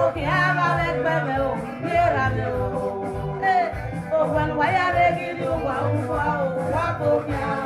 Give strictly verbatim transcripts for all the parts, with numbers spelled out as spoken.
Okhian gha vbe gbe mwẹ o, vbe erha mwẹ o. Eh, owa ne uwa ya vbe ghi rri uwa, uwa o, uwa koko khian.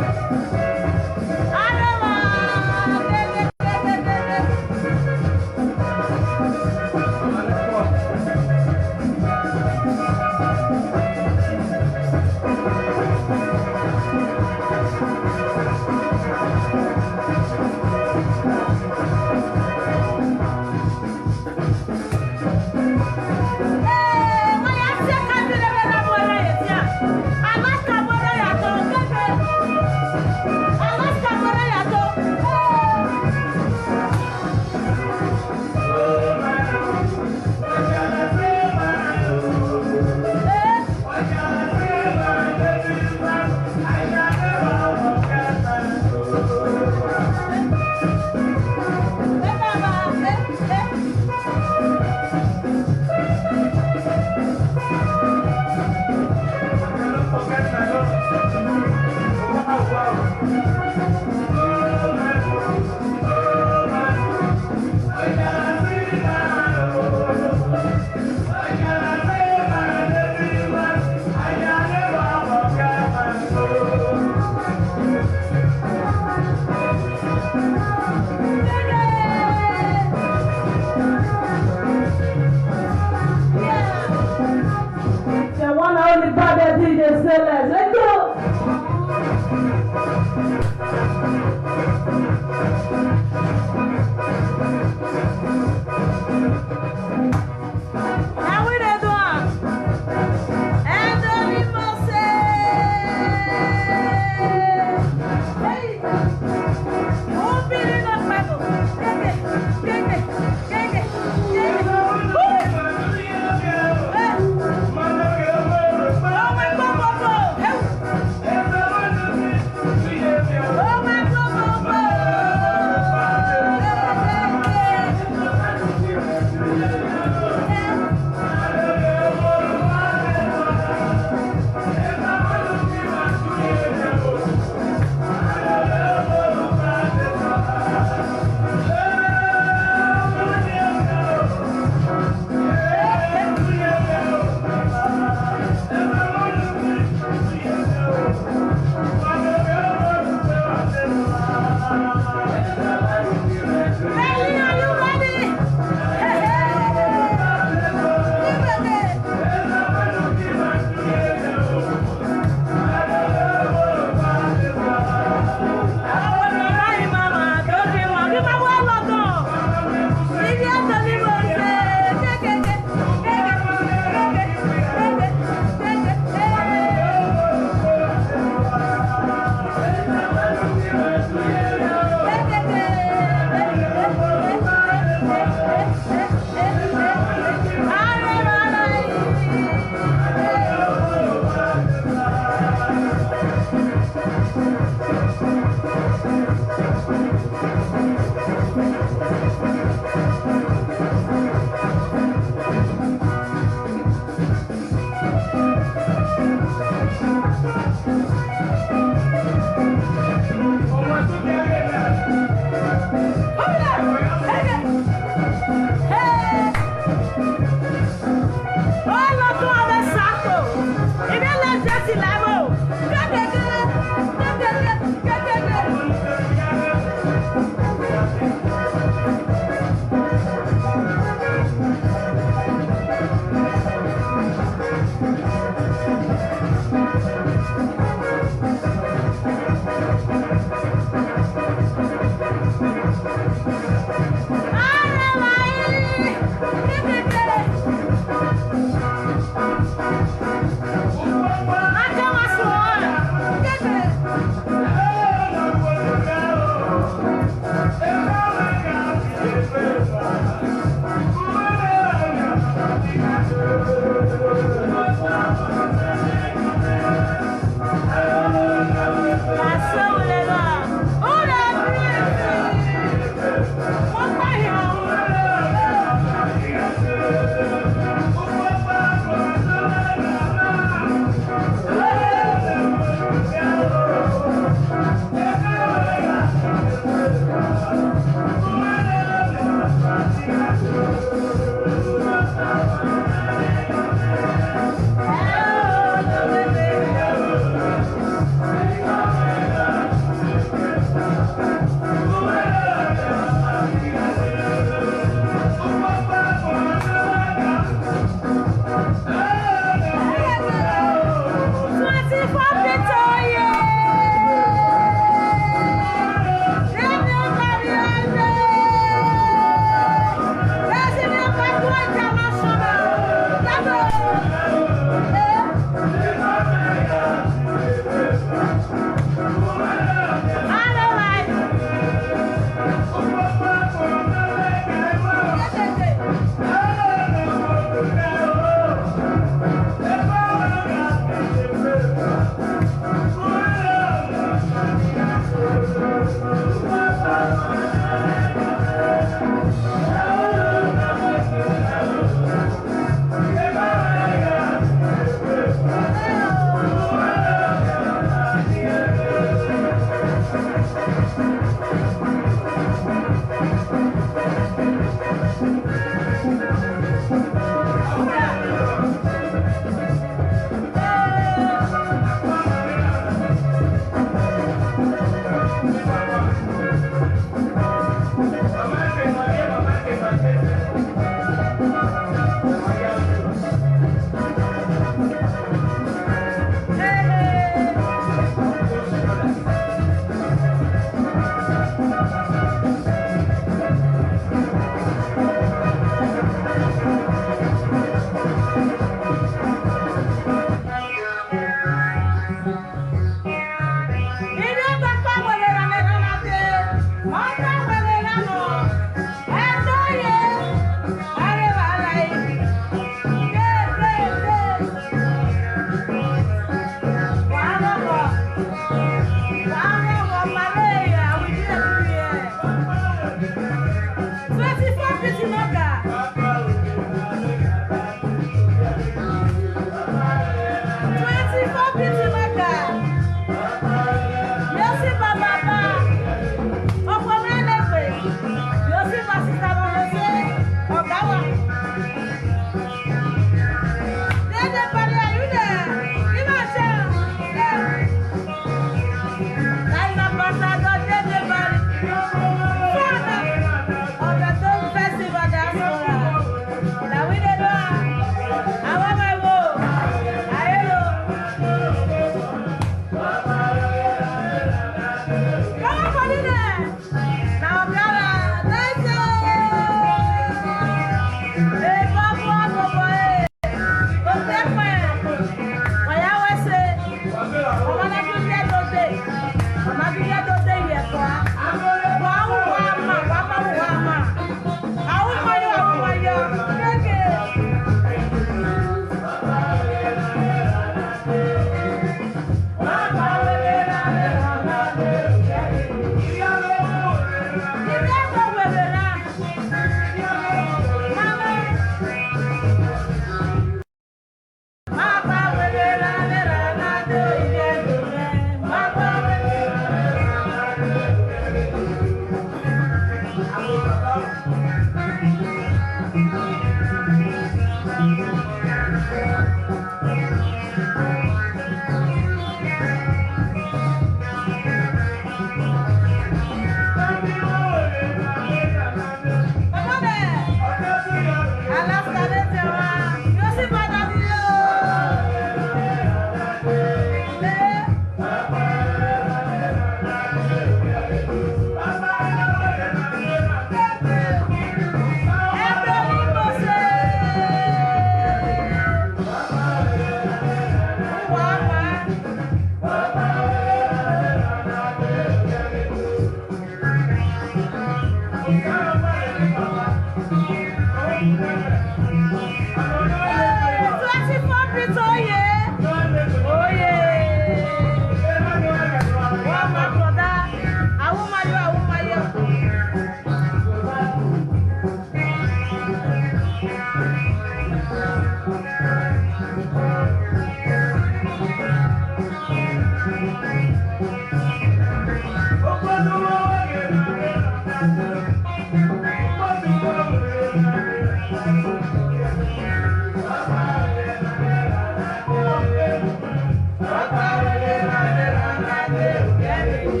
Yes.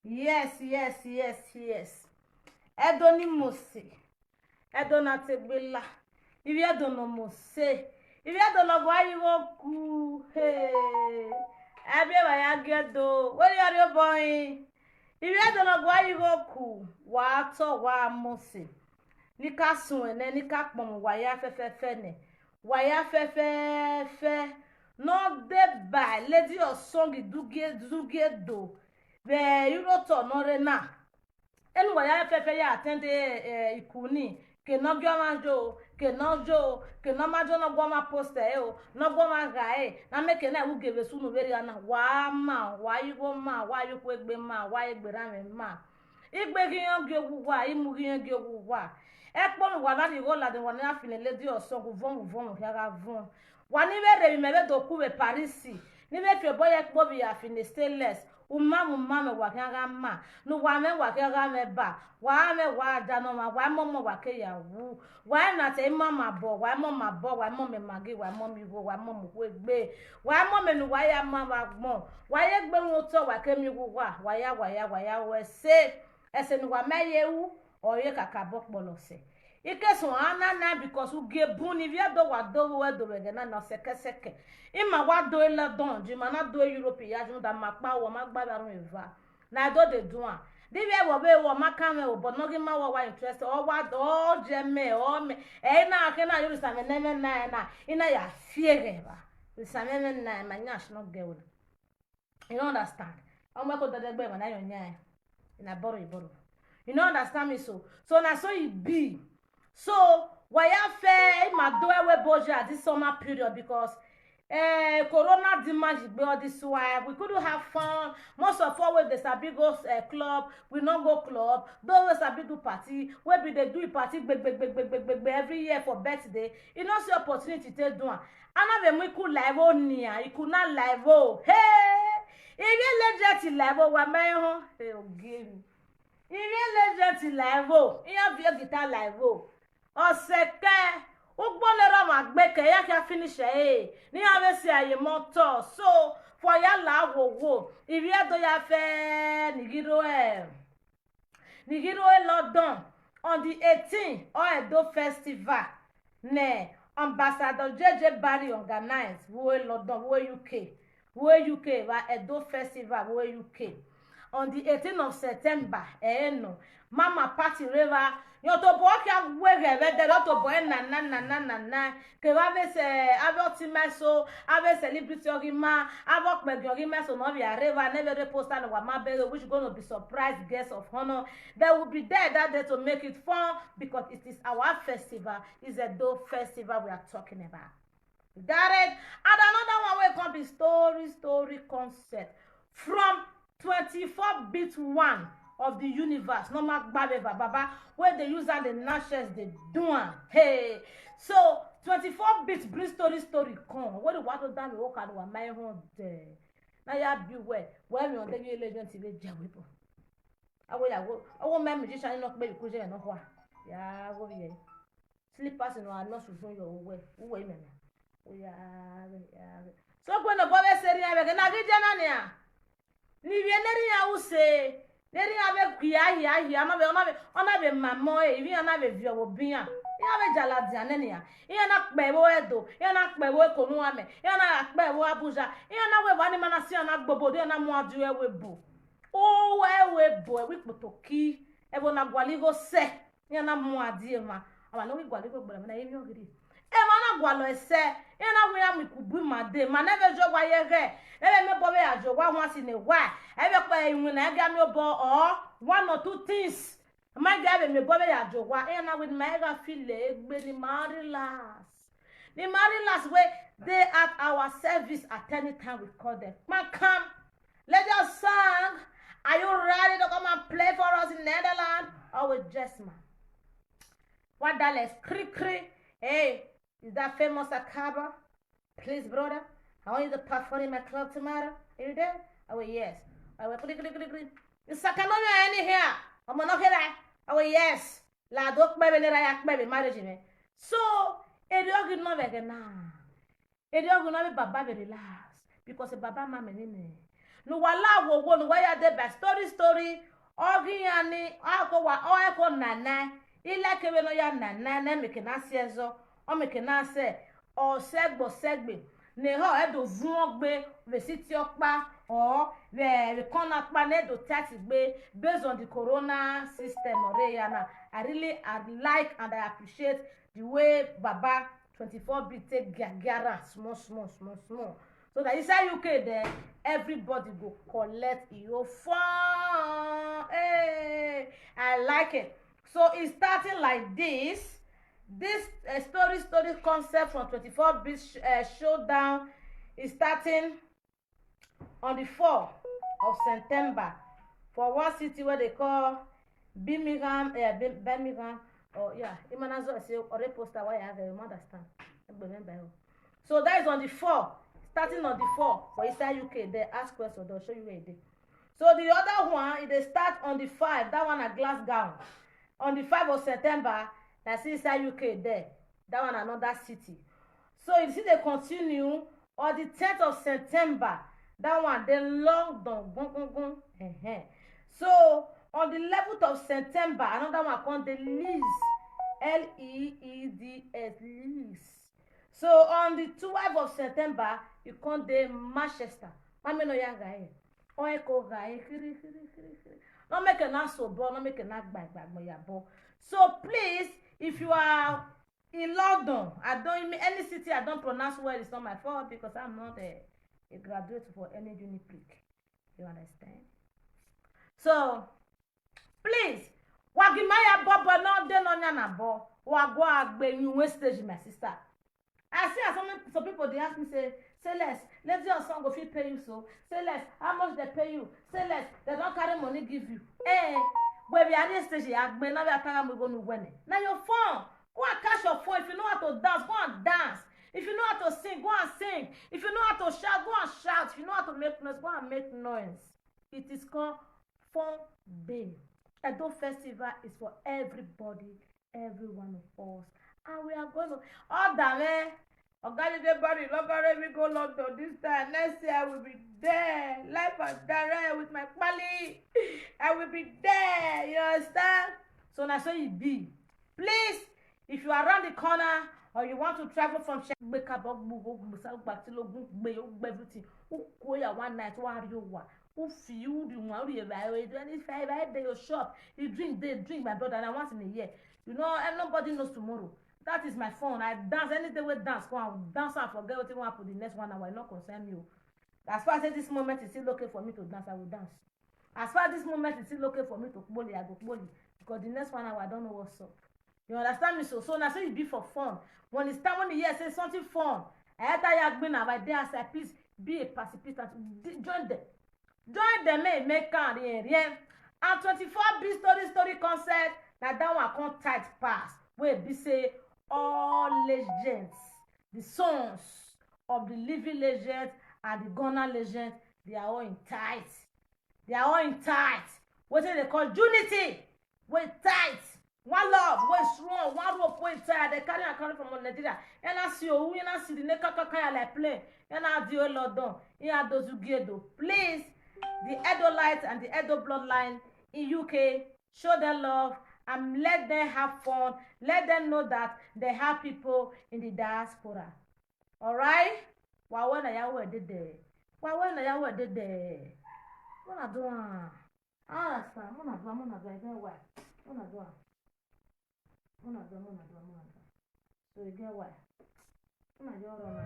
Yes, yes, yes, yes. Ẹdo ni mose, Ẹdo na te gbe la, ivbi Ẹdo ne ọ mose, ivbi Ẹdo ne ọ gua ye igho ku. He, ẹbe evba ya gie Ẹdo, wẹ rhie ọrriobọ rin. Ivbi Ẹdo ne ọ gua ye igho ku, wa tọ wa mose. Ne I ka suẹn nẹ, ne I ka kpọnmwẹ uwa ya fẹfẹfẹ nẹ, wa ya fẹfẹfẹ. Ne ọ deba Lady Osongi Dugie, Dugie do vbe urhotọ ne ọ rre na. Ene uwa ya fẹfẹ ya attend, eh, iku ni, ke ne ọ gie ọmwa yo, ke ne ọ yo, ke ne ọ ma yo, ne ọ gu ọmwa post ẹre o, ne ọ gu ọmwa gha ẹre, ne a miẹn ke na wu gie vbe sunu vberriọ na, wa ma, wa ye igho ma, wa ye ukhuegbe ma, wa ye egbe erhanmwẹ ma. Igbe ghi rẹn gie owa uwa, imu ghi rẹn gie owa uwa. Ẹkpo ne uwa na rhie igho ladian, uwa na ya fine Lady Osongi, uvọnmwẹ uvọnmwẹ khian gha vuọn. Wa ni vbe rre emwi mẹ vbe do ku vbe Paris, ne I vbe fi obọ ye ẹkpo vbe ya fine Stainless, u ma mwẹ, u ma mwẹ, wa khian gha ma, ne uwa mwẹ, wa khian gha mwẹ ba, wa mwẹ, wa da ne ọmwa, wa i mọmọ, wa ke ya wu, wa i na te, i mọmọ abọ, wa i mọmọ abọ, wa i mọmọ Maggi, wa i mọmọ igho, wa i mọmọ ukhuegbe, wa i mọmọ ne uwa ya ma vbe agbọn, wa ye egbe mwẹ otọ, wa ke miẹn igho uwa, wa ya, wa ya, wa ya ru ẹse, ẹse ne uwa ma ye ru, ọ re kakabọ kpọlọ sẹ. I ke suẹn ọnrẹn na, because u gie bun ne ivbi Ẹdo wa do vbe uwẹ do vbe ẹghẹ na, ne ọ sẹkẹsẹkẹ. Ima wa do London, je ima na do Europe ya, rhunmwuda ma kpa uwa, ma gba vbe arhunmwu eva. Ne a do de duan. De ivbi ẹvbo vbe ru, ọ ma kan mwẹ o, but ne ọ ghi ma wa, wa interest, ọ wa, ọ je mẹ, ọ mẹ, ẹ i na khe na ye Osanmwẹ ne ẹmwẹ na, na, I na ya fi ẹghẹ evba. Osanmwẹ ne ẹmwẹ na, ma yan shi ne ọ gẹ ru na. You don't understand? Ọmọ ẹko dẹdẹ gbe ẹmwẹ na yọ yan, na borrow, borrow. You don't understand me so? So na so e be. So, wa ya fẹ ima do ẹvbo ebo ye at this summer period, because, eh, corona demand yi gbe all this while. We couldn't have fun. Most of us wey dey sabi go, eh, club, we no go club. Those wey sabi do party, wey be dey do e party gbe, gbe, gbe, gbe, gbe, gbe, gbe every year for birthday, e no see opportunity take do am. A na vbe mu iku la ẹvbo nian, iku na la ẹvbo. Hey! Ivbi Legend la ẹvbo, wa ma ehọn. Hey, ogie emwi. Ivbi Legend la ẹvbo, iran viọ guitar la ẹvbo. Ọ sẹkẹ, ugbo ne erha ọmwa gbe kẹ, iran khian finish ẹre, ne iran vbe si a ye mọtọ. So, fọ ya la wowo, ivbi Ẹdo ya fẹ ne I ghi rre, ne I ghi rre London on the eighteen, ọ Ẹdo Festival ne Ambassador J J Barry organize vbe London, vbe U K, vbe U K, vbe Ẹdo Festival vbe U K. On the eighteen of September, ẹ nọ, mama party rre evba, rẹn tobọ ọ khian weghe vbe ẹdẹrriọ, tobọ ẹre na, na, na, na, na, na, kevbe avbe sẹ, avbe ọtẹn ima eso, avbe celebrity ọ ghi ma, avbe ọkpẹgiẹn ọ ghi ma, eso ne ọ vbe a rre evba, ne vbe rre poster ne wa ma bẹghe, which gonna be surprise guest of honour. They will be there that day to make it fun, because it is our festival, it's Edo festival we are talking about. Got it? And another one wey come be story, story concert from twenty-four bit one of the universe, normal gbaveva baba, wey dey use am dey nash chest dey do am. Hey, so twenty-four bit bring story, story come. Wey the wa do down the whole card wa my own there. Na ya bi wẹ, wẹ mi on the Legend T V je we bo. Awo ya wo, awo my magician no kpe ku je no hua. Ya wo ye. Slippers no a nọ sunu yọ uwẹ, uwẹ imẹ na. Oya ghe, ya ghe. So gbe ne obọ vbe sẹ erriọ vbe ẹghẹ na ghi je na nian. Ne ivbi ne erriọ use, ne erriọ vbe hia, hia, hia, ọ na vbe, ọ na vbe, ọ na vbe ma emọ ẹre, ivbi iran na vbe viọ vbe obọ iran. Iran vbe ja ladian nẹ nian. Iran na kpẹ vbe Ẹdo, iran na kpẹ vbe eko ne uwa mẹ, iran na gha kpẹ vbe Abuja, iran na wẹ evba ne ima na si iran na gbe obọ, iran na mu adiọn ẹvbo ebo. O ẹvbo ebo, ẹvbo ikpotoki, ẹvbo na gualọ igho sẹ. Iran na mu adiọn emwa, ọmwa ne ọ ghi gualọ igho gberra mwẹ na, emwi ọ ghi rrie. Emwa na gualọ ẹsẹ, iran na wẹ iran mu ikugbu ima dee, ma nẹ vbe zẹ owa ye ẹghẹ, ne vbe miẹn obọ vbe ya zẹ owa huan si ne wa, ẹ vbe kpa iwinna, ẹ gia miẹn obọ, or one or two things, ma gia vbe miẹn obọ vbe ya zẹ owa, iran na wẹ ne ima gha feel egbe, ne ima relax. Ne ima relax, wey dey at our service at any time we call them. Kpankam. Let your song, are you ready to come and play for us in Netherlands? Always, yes, ma. What that is? Kri, kri. Hey, is that famous Akaba? Please, brother, I want you to perform in my club tomorrow. Are you there? I wẹ, yes. I wẹ, kiri, kiri, kiri, kiri. Isaka ne ọ yọ ẹn ni hia, ọmọ ne ọ kherha. I wẹ, yes. La do kpẹvbe ne erha ya kpẹvbe marriage mwẹ. So, erriọ ghi nọ vbe ẹghẹ na. Erriọ ghi nọ vbe baba vbe relax, because baba ma mẹ nene. Ne uwa la wo wo ne uwa ya deba story story, ọ ghi iran ni, a ko wa, ọ ẹko nana, I like vbene ọ ya nana, ne meke na si ẹzọ, ọ meke na sẹ, ọ sẹgbe, ọ sẹgbe, ne ehọ ẹ do vuọn gbe vbe city ọkpa, or vbe, vbe corner ọkpa, ne ẹ do tight gbe, based on the corona system ọ rre ya na. I really, I like and I appreciate the way Baba twenty-four bit take gia, gia am small, small, small, small. So that inside U K there, everybody go collect your phone. Hey, I like it. So it's starting like this. This uh, story, story concept from twenty-four bit sh- uh, showdown is starting on the fourth of September for one city where they call Birmingham, uh, Bir- Birmingham, or yeah, Imanazo say or a poster why I have a understand. Egbe mwẹ ba ẹre o. So that is on the fourth, starting on the fourth for inside U K. They ask questions, they'll show you where they. So the other one, it they start on the five. That one at Glasgow. On the five of September, that's inside U K there. That one another city. So you see they continue on the tenth of September. That one they London. Gun, gun, gun. Ehen. So on the eleventh of September, another one called the Leeds. L E E D S, Leeds. So on the twelfth of September, you come dey Manchester. Why me no ya gha here? Ọ ẹko gha here, khiri, khiri, khiri, khiri. No make na so ball, no make na gba gba gba ya ball. So please, if you are in London, I don't mean any city I don't pronounce well, it's not my fault because I'm not a, a graduate for any uniprick. You understand? So please, wa gi ma ya bọbọ ne ọ de ne ọ yan na bọ, wa gua gbe yin uwẹ stage, my sister. I see as some, some people they ask me say, say less, let your song go fit pay you so. Say less, how much they pay you? Say less, they don't carry money give you. Eh, we be at this stage, I may not be a time we go no when. Now your phone, go and catch your phone. If you know how to dance, go and dance. If you know how to sing, go and sing. If you know how to shout, go and shout. If you know how to make noise, go and make noise. It is called Fun Day. Edo Festival is for everybody, every one of us. And we are going to, all the way, Oga Dede Barry, Logare, we go London this time. Next year, I will be there. Live and direct with my pali. I will be there. You understand? So now so it be. Please, if you are around the corner or you want to travel from Shegbe Kabogbu, Gbusagba, Tilogun, Gbe, Ogbe, everything, who go ya one night, who are you? Who feel the one? Who you buy? Any five, I dey your shop. You drink, they drink, my brother, and I once in a year. You know, and nobody knows tomorrow. That is my fun. I dance any day with dance. Go and dance and forget what you want for the next one hour. It not concern you. As far as this moment is still okay for me to dance, I will dance. As far as this moment is still okay for me to kpoli, I go kpoli. Because the next one hour, I don't know what's up. You understand me? So, so now say it be for fun. When it's time when you hear say something fun, I tell you, I've been now, I dare say, please be a participant. D- Join them. Join them, eh, make am rien, rien. And twenty-four bit story, story concert, now that one come tight pass. Where be say all legends, the sons of the living legends and the gunner legends, they are all in tight. They are all in tight. What they call unity? We tight. One love, we strong, one rope, we tight. They carry and carry from Nigeria. And I see you, and I see the neck, like plane. And I do a lot done. And I do you get though. Please, the Edo light and the Edo bloodline in U K, show them love and let them have fun. Let them know that they have people in the diaspora. All right? Wa wẹ na ya wẹ dede. Wa wẹ na ya wẹ dede. Mona do am. Ah, sir, mona do am, mona do am, e get why. Mona do am. Mona do am, mona do am, mona do am. So e get why. Mona yo run am.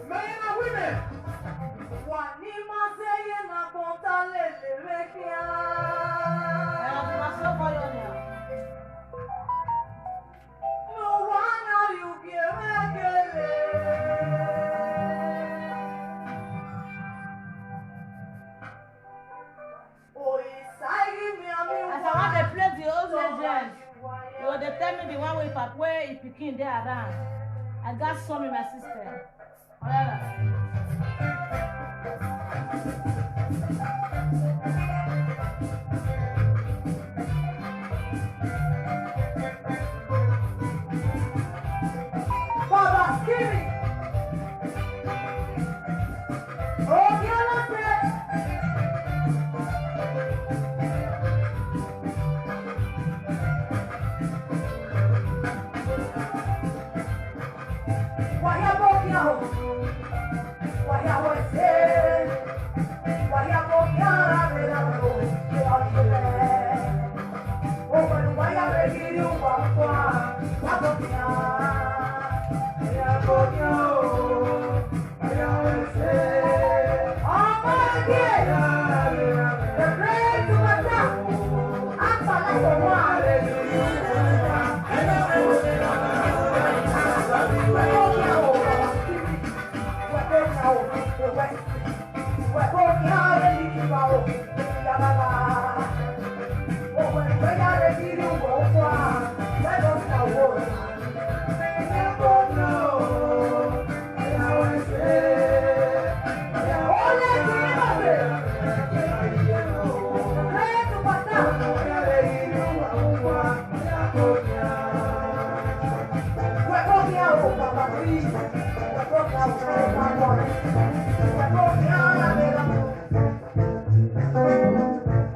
Men and women, wa ni ma se ye na kọnta lele vbe khian. Ẹ, ọdún wa sọ fọyọ ni a. No wa na yu gie vbe gele. As I want to play the old legend, you go dey tell me the one wey papa wey him pikin dey around. I got some in my system. Alright.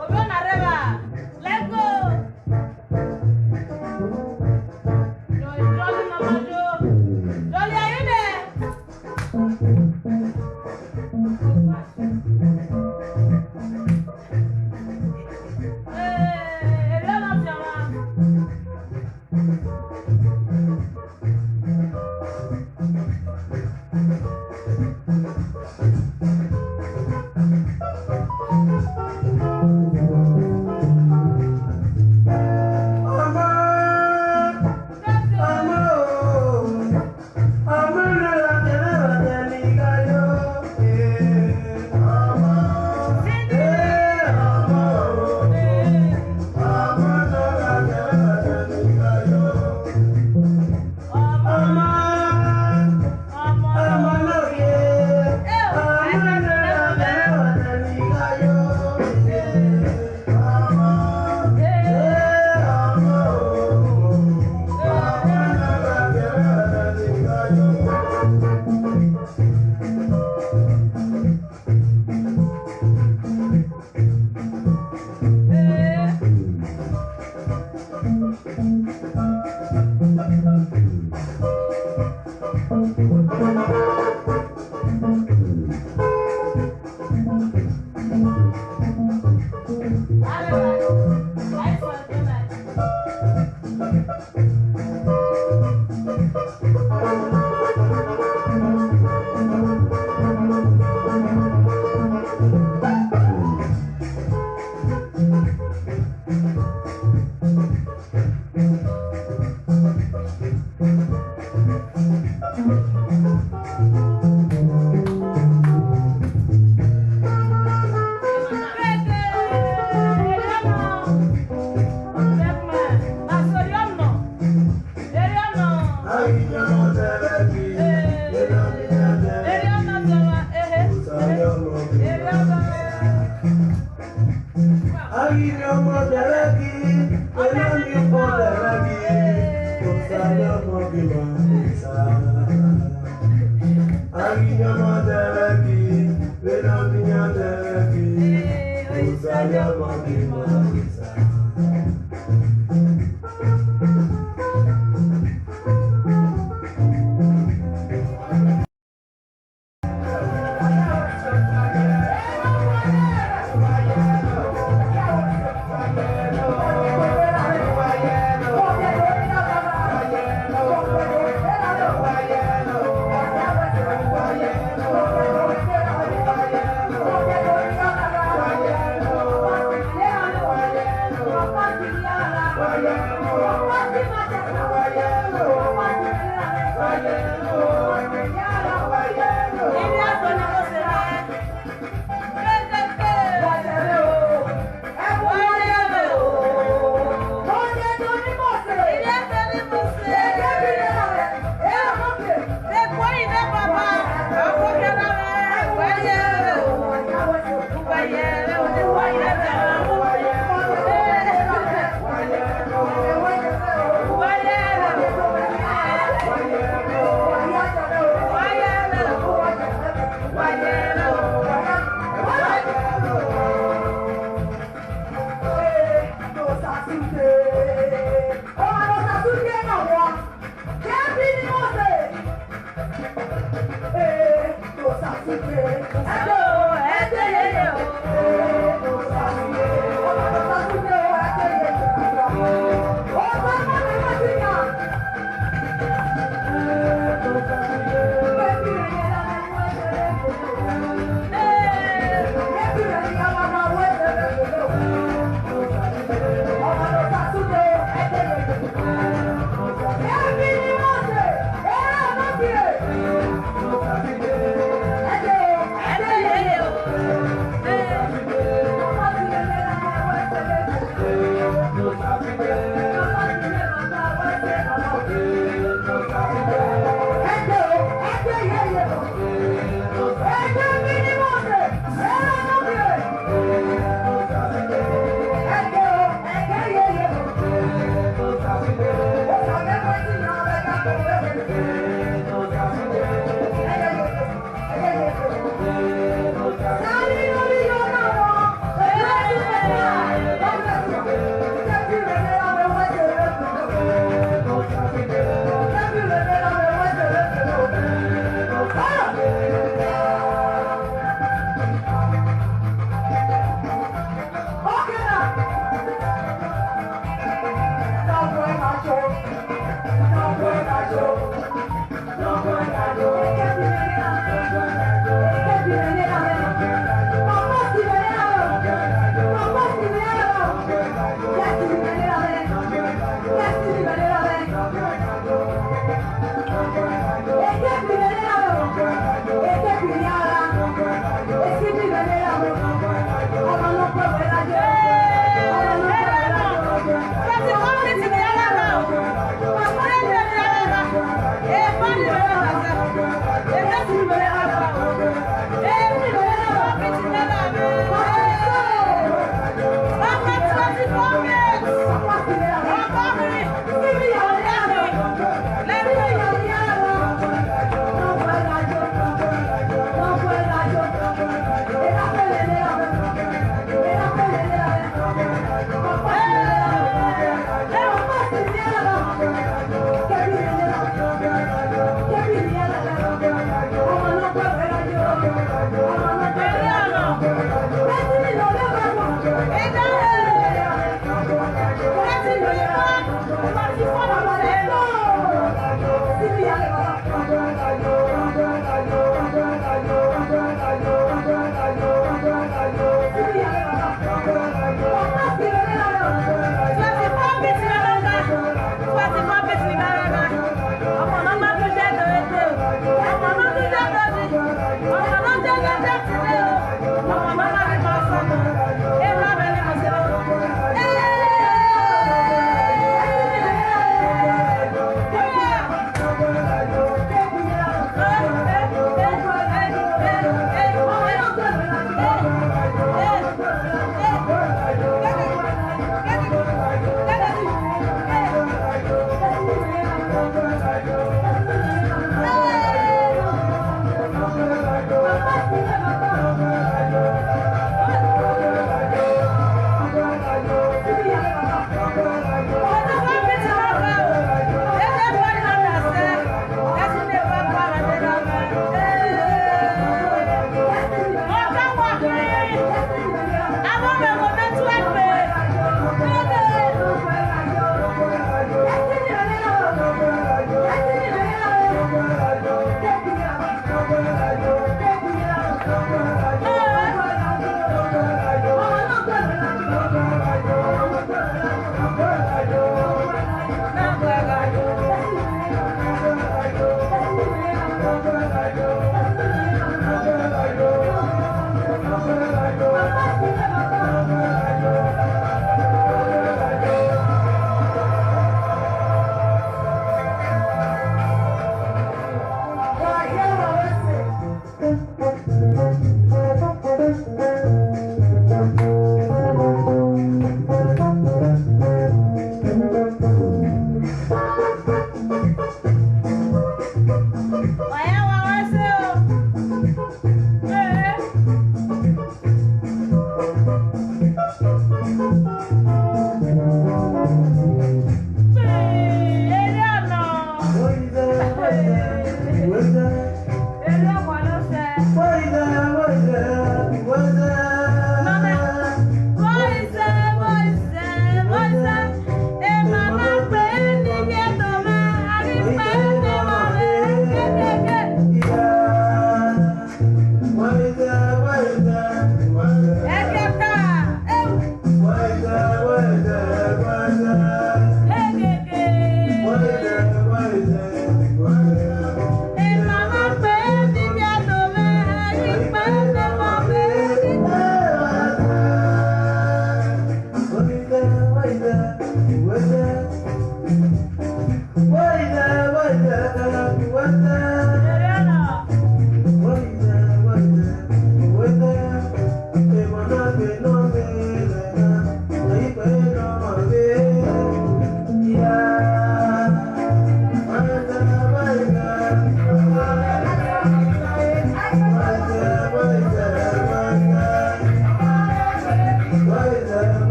Ovbi ọna rre evba, let's go. Dolly, Dolly, mama, do. Dolly, are you there? Eh, erriọ na fian mwa.